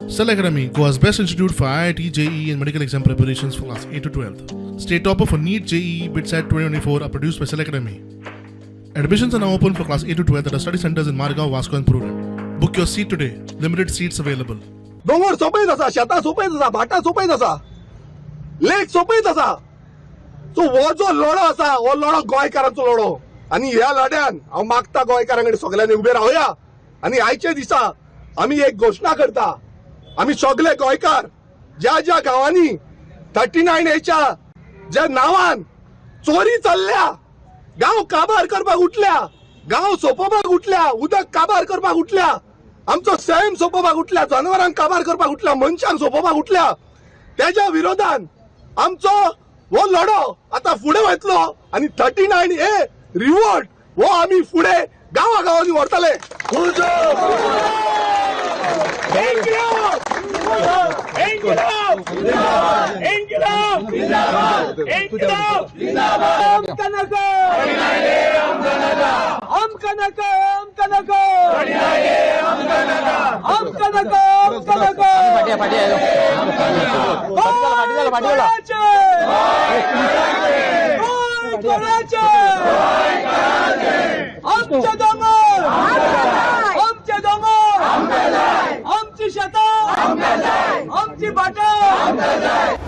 Cell Academy, Goa's best institute for IIT, JEE, and medical exam preparations for class 8 to 12. State topper for NEET, JEE, BITSAT 2024 are produced by Cell Academy. Admissions are now open for class 8 to 12 at our study centers in Margao, Vasco, and Purulem. Book your seat today. Limited seats available. दोंगर सोंपेच आसा, शेतां सोंपेच आसा, भाटां सोंपेच आसा, लेक सोंपेच आसा. So हो जो लढो आसा हो लढो गोंयकारांचो लढो आनी ह्या लढ्यान हांव मागता गोंयकारां कडेन सगल्यांनी उबे रावया आनी आयच्या दिसा आमी एक घोशणा करता. आमी सगले गोंयकार ज्या ज्या गांवांनी 39 एच्या ज्या नांवान चोरी चल्ल्या, गांव काबार करपाक उठल्या, गांव सोंपोवपाक उठल्या, उदक काबार करपाक उठल्या, आमचो सैम सोंपोवपाक उठल्या, जनावरांक काबार करपाक उठल्या, मनशांक सोंपोवपाक उठल्या, तेज्या विरोधान आमचो हो लढो आता फुडें वयतलो आनी 39 ए रिवोल्ट हो आमी फुडें गांवा गांवांनी व्हरतले. इन्कलाब! इन्कलाब! इन्कलाब! आमकां नाका, आमकां नाका, आमकां नाका, आमकां नाका, आमकां नाका. गोंय कोणाचें? गोंय कोणाचें? आमचे दोंगर, आमचे दोंगर, आमची शेतां, आमची भाटां.